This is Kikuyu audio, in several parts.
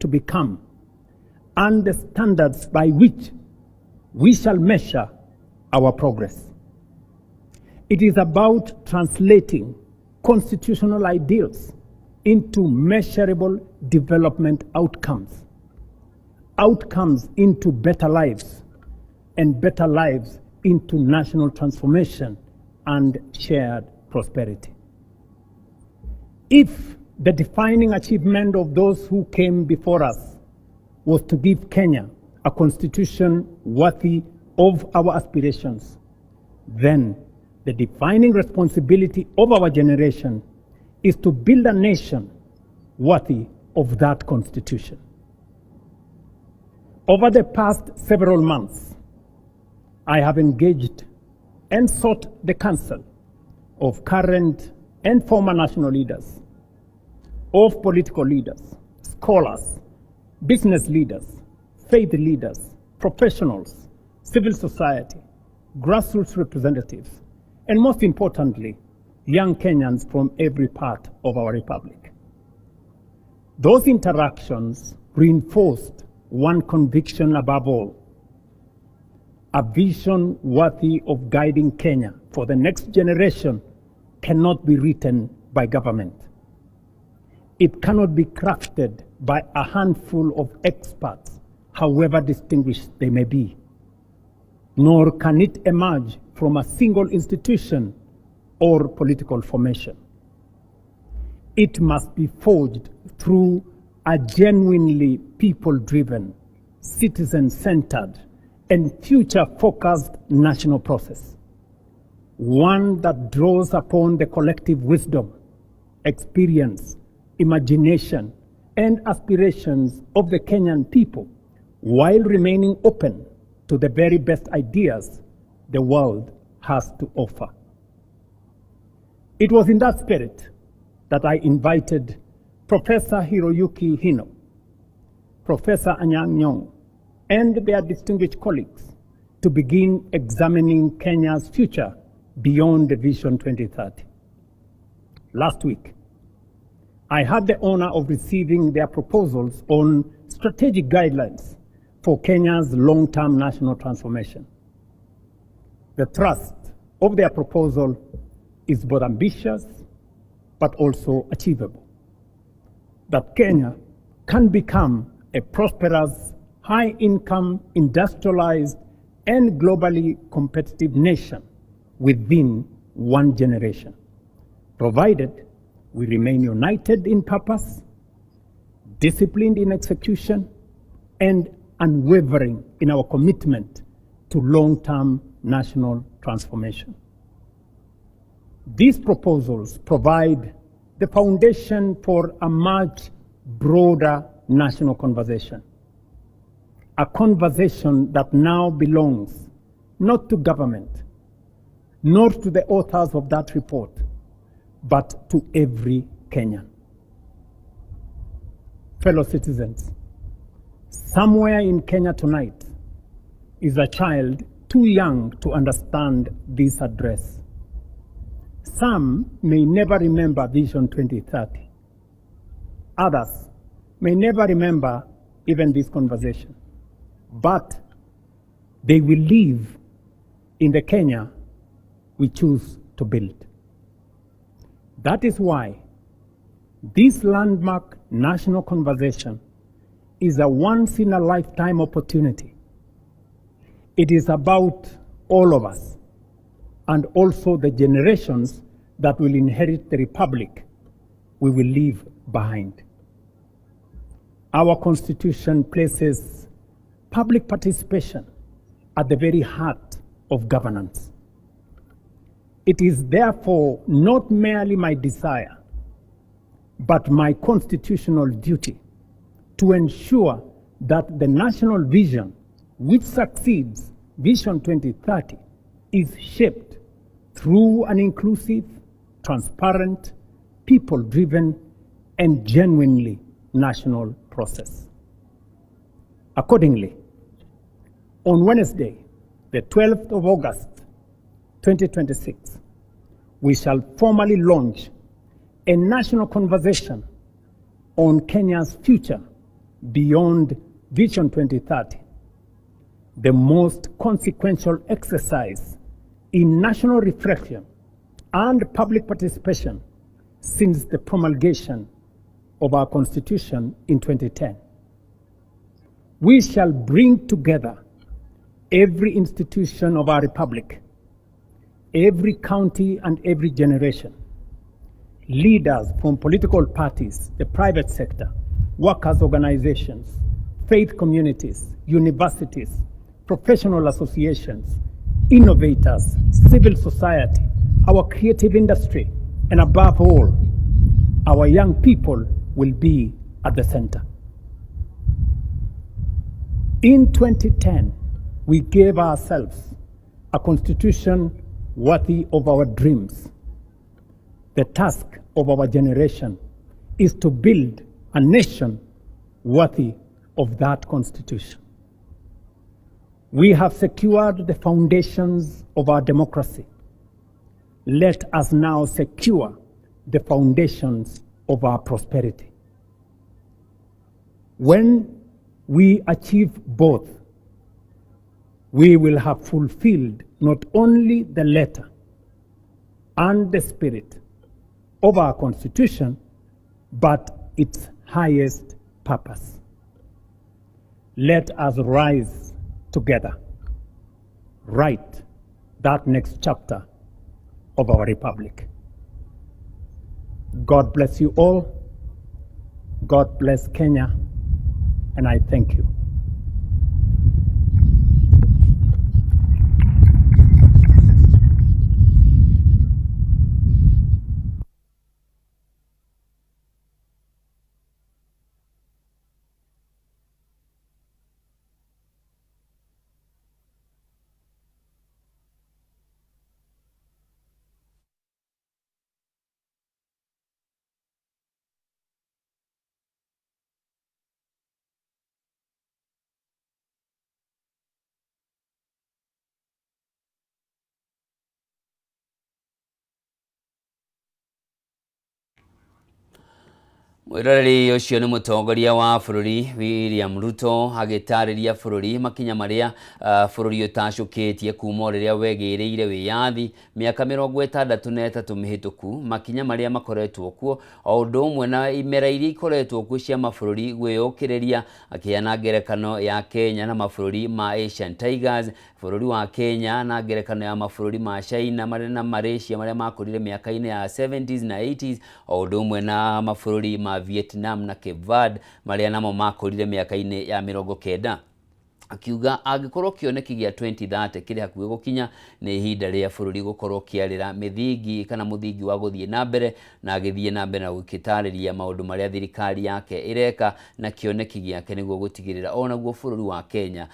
to become and the standards by which we shall measure our progress. It is about translating constitutional ideals into measurable development outcomes, outcomes into better lives, and better lives into national transformation and shared prosperity. If the defining achievement of those who came before us was to give Kenya a constitution worthy of our aspirations, then the defining responsibility of our generation is to build a nation worthy of that constitution. Over the past several months, I have engaged and sought the counsel of current and former national leaders, of political leaders, scholars, business leaders, faith leaders, professionals, civil society, grassroots representatives, and most importantly, young Kenyans from every part of our republic. Those interactions reinforced one conviction above all: a vision worthy of guiding Kenya for the next generation cannot be written by government. It cannot be crafted by a handful of experts, however distinguished they may be. Nor can it emerge from a single institution or political formation. It must be forged through a genuinely people driven, citizen centered, and future focused national process. One that draws upon the collective wisdom, experience, imagination, and aspirations of the Kenyan people while remaining open to the very best ideas the world has to offer. It was in that spirit that I invited Professor Hiroyuki Hino, Professor Anyang' Nyong'o, and their distinguished colleagues to begin examining Kenya's future beyond the Vision 2030. Last week, I had the honor of receiving their proposals on strategic guidelines for Kenya's long-term national transformation. The thrust of their proposal is both ambitious but also achievable: that Kenya can become a prosperous, high income, industrialized, and globally competitive nation within one generation, provided we remain united in purpose, disciplined in execution, and unwavering in our commitment to long term national transformation. These proposals provide the foundation for a much broader national conversation. A conversation that now belongs not to government, nor to the authors of that report, but to every Kenyan. Fellow citizens, somewhere in Kenya tonight is a child too young to understand this address. Some may never remember Vision 2030. Others may never remember even this conversation. But they will live in the Kenya we choose to build. That is why this landmark national conversation is a once in a lifetime opportunity. It is about all of us and also the generations that will inherit the republic we will leave behind. Our constitution places public participation at the very heart of governance. It is therefore not merely my desire, but my constitutional duty to ensure that the national vision, which succeeds Vision 2030, is shaped through an inclusive, transparent, people driven, and genuinely national process. Accordingly, on Wednesday, the 12th of August, 2026, we shall formally launch a national conversation on Kenya's future beyond Vision 2030, the most consequential exercise in national reflection and public participation since the promulgation of our Constitution in 2010. We shall bring together every institution of our republic, every county and every generation, leaders from political parties, the private sector, workers' organizations, faith communities, universities, professional associations, innovators, civil society, our creative industry, and above all, our young people will be at the center. In 2010, we gave ourselves a constitution worthy of our dreams. The task of our generation is to build a nation worthy of that constitution. We have secured the foundations of our democracy. Let us now secure the foundations of our prosperity. When we achieve both, we will have fulfilled not only the letter and the spirit of our Constitution, but its highest purpose. Let us rise together, write that next chapter of our republic. God bless you all. God bless Kenya. And I thank you. Mwiroreri ucio ni mutongoria wa bururi William Ruto agitariria bururi makinya maria bururi utacukitie kuma riria wegiriire wiyathi miaka 63 mihituku, makinya maria makoretwo kuo o undu umwe na imera iria ikoretwo kuo cia mabururi gwiyukiriria, akiheana ngerekano ya Kenya na mabururi ma Asian Tigers, bururi wa Kenya na ngerekano ya mabururi ma China maria na Malaysia maria makurire miaka-ini ya 70s na 80s, o undu umwe na mabururi ma Vietnam na Cape Verde maria namo makurire miaka-ini ya 90. Akiuga angikorwo kioneki gia 2030 kiri hakuhi gukinya, ni ihinda ria bururi gukorwo kiarira mithingi kana muthingi wa guthie na mbere, na agithie na mbere na gukitariria maundu maria thirikari yake ireka na kioneki giake niguo gutigirira onaguo bururi wa Kenya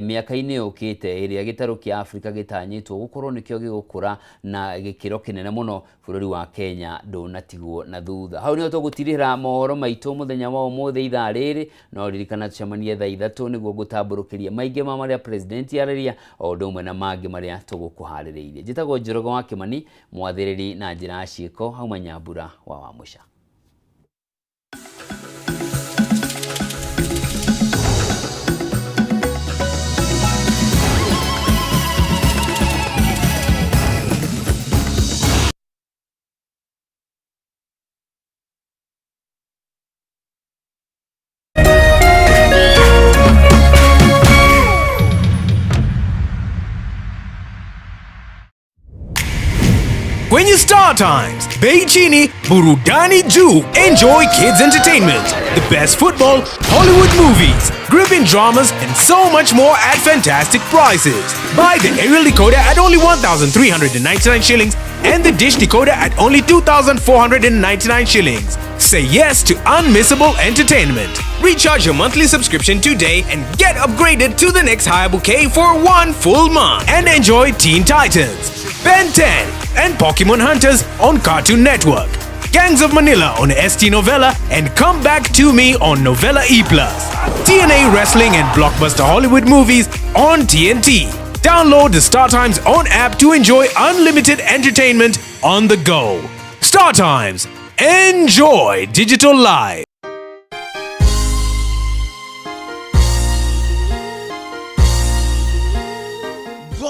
miaka-ini yukite iria gitaru kia Afrika gitanyitwo gukorwo nikio gigukura na gikiro kinene muno, bururi wa Kenya ndunatigwo na thutha. Hau niho tugutirira mohoro maitu muthenya wa umuthi ithaa riri, no ririkana tucemanie thaa 3 niguo gutamburukiria maingĩ ma marĩa president arĩria o ũndũ ũmwe na mangĩ marĩa tũgũkũharĩrĩirie. Njĩtagwo Njoroge wa Kĩmani, mwathĩrĩri na njĩra ya ciĩko hauma Nyambura wa Wamũca. Kwenye Star Times, bei chini, burudani juu. Enjoy kids entertainment, the best football, Hollywood movies, gripping dramas, and so much more at fantastic prices. Buy the aerial decoder at only 1,399 shillings and the dish decoder at only 2,499 shillings. Say yes to unmissable entertainment. Recharge your monthly subscription today and get upgraded to the next higher bouquet for 1 full month. And enjoy Teen Titans, Ben 10, and Pokemon Hunters on Cartoon Network, Gangs of Manila on ST Novella, and Come Back to Me on Novella E+. TNA Wrestling and Blockbuster Hollywood movies on TNT. Download the Star Times own app to enjoy unlimited entertainment on the go. Star Times. Enjoy digital life.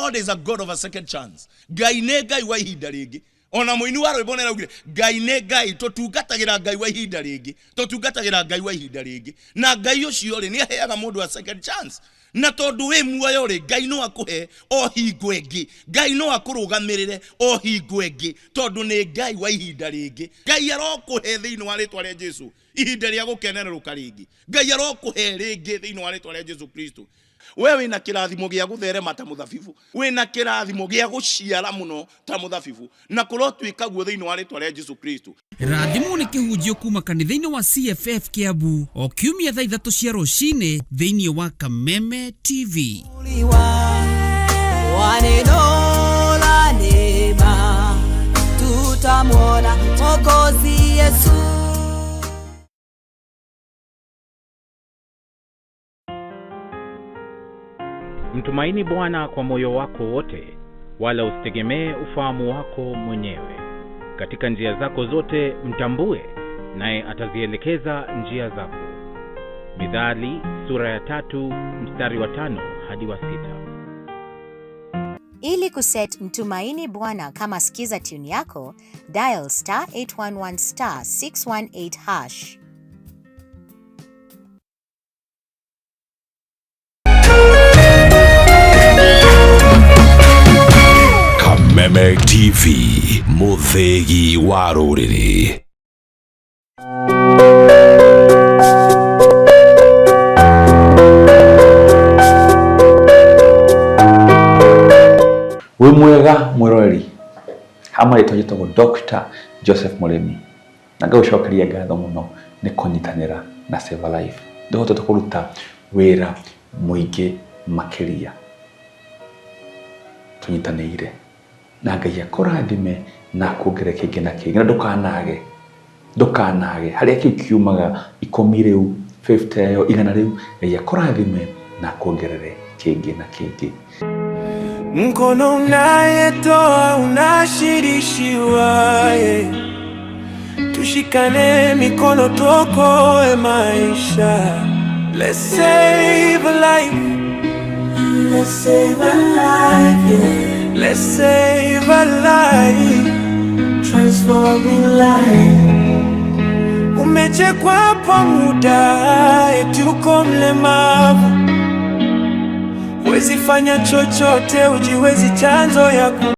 God is a God of a second chance. Ngai nĩ Ngai wa ihinda rĩngĩ. Ona mũini wa rwĩmbo nĩaraugire Ngai nĩ Ngai, tũtungatagĩra Ngai wa ihinda rĩngĩ, tũtungatagĩra Ngai wa ihinda rĩngĩ. Na Ngai ũcio rĩ, nĩ aheaga mũndũ a second chance. Na tondũ wĩ muoyo rĩ, Ngai no akũhe o hingo ĩngĩ, Ngai no akũrũgamĩrĩre o hingo ĩngĩ, tondũ nĩ Ngai wa ihinda rĩngĩ. Ngai arokũhe thĩinĩ wa rĩtwa rĩa Jesu ihinda rĩa gũkenererũka rĩngĩ. Ngai arokũhe rĩngĩ thĩinĩ wa rĩtwa rĩa Jesu Kristo. We wĩna kĩrathimo gĩa gũtherema ta mũthabibu, wĩna kĩrathimo gĩa gũciara mũno ta mũthabibu, na kũrotuĩka guo thĩinĩ wa rĩtwa rĩa Jesu Kristo. Rathimwo nĩ kĩhunjio kuma kanitha-inĩ wa CFF Kiambu o kiumia thaa 3 cia rũcinĩ thĩinĩ wa Kameme TV. Wa neno la neema tutamwona Mwokozi Yesu. Mtumaini Bwana kwa moyo wako wote, wala usitegemee ufahamu wako mwenyewe. Katika njia zako zote mtambue, naye atazielekeza njia zako. Mithali sura ya 3 mstari wa 5 hadi wa 6. Ili kuset Mtumaini Bwana kama skiza tune yako, dial star 811 star 618 hash. Kameme TV, mũthĩgi wa rũrĩrĩ. Wĩ mwega mwĩroreri, hama rĩtwa njĩtagwo Dr. Joseph Mũrĩmi, na ngagũcokeria ngatho mũno nĩ kũnyitanĩra na Save a Life. Ndĩhotete kũruta wĩra mũingĩ makĩria tũnyitanĩire, na Ngai akũrathime na akuongerere kĩngĩ na kĩngĩ, na ndũkanage harĩa kĩu kiumaga 10 rĩu, 50 ĩyo, 100 rĩu, Ngai akũrathime na akuongerere kĩngĩ na kĩngĩ. Mkono unayetoa unashirishiwa, Tushikane mikono tuokoe maisha. Let's save a life. Let's save a life, yeah. Let's save a life. Transforming life. Umechekwa kwa muda, eti uko mlemavu, huwezi fanya chochote, ujiwezi chanzo ya